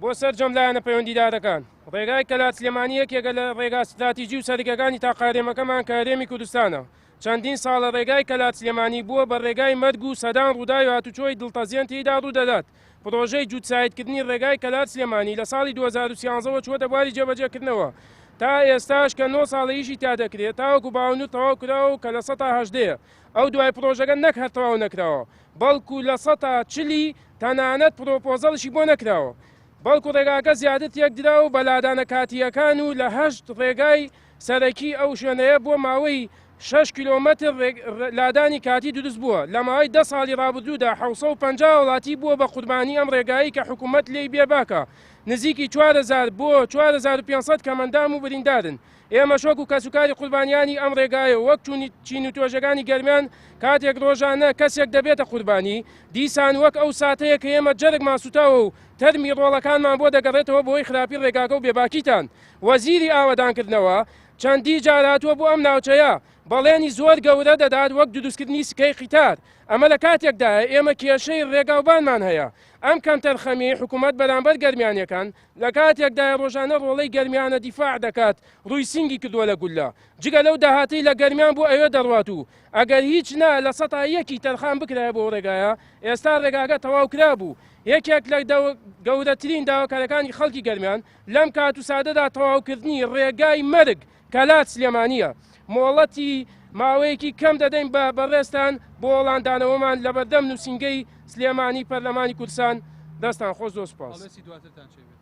بۆ سەرجەم لایەنە پەیوەندیدارەکان، ڕێگای کەلار سلێمانی یەکێکە لە ڕێگا ستراتیجی و سەرەکیەکانی تاقە هەرێمەکەمان کە هەرێمی کوردستانە، چەندین ساڵە ڕێگای کەلار سلێمانی بووە بە ڕێگای مەرگ و سەدان ڕووداوی هاتوچۆی دڵتەزێن تێیدا ڕوودەدات، پڕۆژەی جووتسایدکردنی ڕێگای کەلار سلێمانی لە ساڵی 2013 وە چووەتە بواری جێبەجێکردنەوە تا ئێستاش کە نۆ ساڵە ئیشی تیا دەکرێت تاوەکو باوەنور تەواو کراوە و کە لە سەتا هەژدەیە ئەو دوای پڕۆژەکە نەک هەر تەواو نەکراوە بەڵکو لە سەتا چلی تەنانەت پرۆپۆزەڵیشی بۆ نەکراوە بەڵکو ڕێگاکە زیاتر تێکدراوە و بە لادانە کاتییەکان و لە هەشت ڕێگای سەرەکی ئەو شوێنەیە بۆ ماوەی شەش کیلۆمەتر لادانی کاتی دروست بووە، لە ماوەی دە ساڵی ڕابردوودا 750 هاوڵاتی بووە بە قوربانی ئەم ڕێگایەی کە حکومەت لێی بێباکە، نزیکی 4000 بۆ 4500 کەمئەندام و بریندارن. ئێمەش وەکو کەسوکاری قوربانیانی ئەم ڕێگایە و وەک چین و توێژەکانی گەرمیان کاتێک ڕۆژانە کەسێک دەبێتە قوربانی دیسان وەک ئەو ساتەیە کە ئێمە جەرگمان سوتاوە و تەرمی ڕۆڵەکانمان بۆ دەگەڕێتەوە بەهۆی خراپی ڕێگاکە و بێباکیتان وەزیری ئاوەدانکردنەوە چەندی جار هاتووە بۆ ئەم ناوچەیە بەڵێنی زۆر گەورە دەدات وەک دروستکردنی سکەی قیتار ئەمە لە کاتێکدایە ئێمە کێشەی ڕێگاوبانمان هەیە ئەم کەمتەرخەمیەی حکومەت بەرامبەر گەرمیانیەکان لە کاتێکدایە ڕۆژانە ڕۆڵەی گەرمیانە دیفاع دەکات ڕووی سینگی کردووە لە گوللە جگە لەو داهاتەی لە گەرمیان بۆ ئەوێ دەڕوات و ئەگەر هیچ نا 1% تەرخان بکرایە بۆ ڕێگایە ئێستا ڕێگاکە تەواو کرابوو یەکێک لە گەورەترین داواکارەکانی خەڵکی گەرمیان لەم کات و سادەدا تەواوکردنی ڕێگای مەرگ کەلار سلێمانییە مۆڵەتی ماوەیەکی کەم دەدەین بە بەڕێزتان بۆ وەڵامدانەوەمان لەبەردەم نووسینگەی سلێمانی پەرلەمانی کوردستان دەستان خۆش زۆر سوپاس. هەڵوێستی دواترتان چی بێت؟